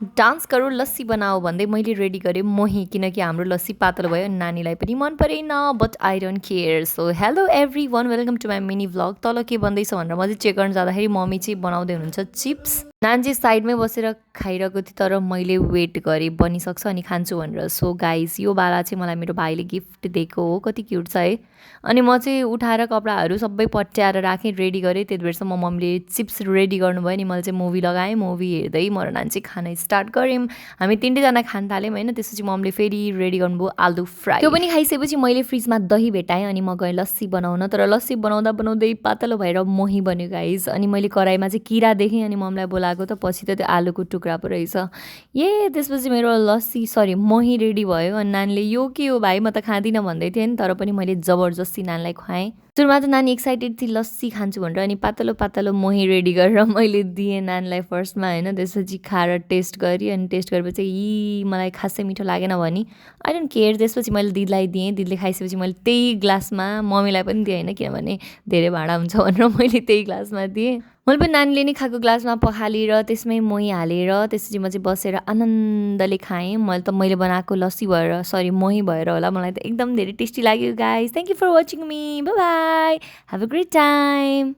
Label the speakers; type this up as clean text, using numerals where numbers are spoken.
Speaker 1: dance गरौँ लस्सी बनाऊ भन्दै मैले रेडी गरेँ मही किनकि हाम्रो लस्सी पातलो भयो अनि नानीलाई पनि मन परेन but I don't care so hello everyone welcome to my mini vlog तल के भन्दैछ भनेर म चाहिँ चेक गर्न जाँदाखेरि मम्मी चाहिँ बनाउँदै हुनुहुन्छ चिप्स नानी चाहिँ साइडमै बसेर खाइरहेको थियो तर मैले वेट गरेँ बनिसक्छ अनि खान्छु भनेर सो गाइस यो बाला चाहिँ मलाई मेरो भाइले गिफ्ट दिएको हो कति क्युट छ है अनि म चाहिँ उठाएर कपडाहरू सबै पट्याएर राखेँ रेडी गरेँ त्यति बेरसम्म मम्मीले चिप्स रेडी गर्नुभयो नि मैले चाहिँ मुभी लगाएँ मुभी हेर्दै म र नानी चाहिँ खाना स्टार्ट गऱ्यौँ हामी तिनजना खान थाल्यौँ होइन त्यसपछि मम्मीले फेरि रेडी गर्नुभयो आलु फ्राई त्यो पनि खाइसकेपछि मैले फ्रिजमा दही भेटाएँ अनि म गएँ लस्सी बनाउन तर लस्सी बनाउँदा बनाउँदै पातलो भएर मही बन्यो गाइस अनि मैले कराईमा चाहिँ किरा देखेँ अनि मम्मीलाई बोलाएको त पछि त त्यो आलुको टुक्रा पो रहेछ त्यसपछि मेरो मही रेडी भयो अनि नानीले यो के हो भाइ म त खाँदिनँ भन्दै थिएँ नि तर पनि मैले जबरजस्ती नानीलाई खुवाएँ सुरुमा त नानी एक्साइटेड थिए लस्सी खान्छु भनेर अनि पातलो पातलो मही रेडी गरेर मैले दिएँ नानीलाई फर्स्टमा होइन त्यसपछि खाएर टेस्ट गरेँ अनि टेस्ट गरेपछि मलाई खासै मिठो लागेन भने आई डोन्ट केयर त्यसपछि मैले दिदीलाई दिएँ दिदीले खाइसकेपछि मैले त्यही ग्लासमा मम्मीलाई पनि दिएँ होइन किनभने धेरै भाँडा हुन्छ भनेर मैले त्यही ग्लासमा दिएँ मैले पनि नानीले नै खाएको ग्लासमा पखालेर त्यसमै मही हालेर त्यसपछि म चाहिँ बसेर आनन्दले खाएँ मैले बनाएको लस्सी भएर मही भएर होला मलाई त एकदम धेरै टेस्टी लाग्यो guys thank you for watching me bye bye have a great time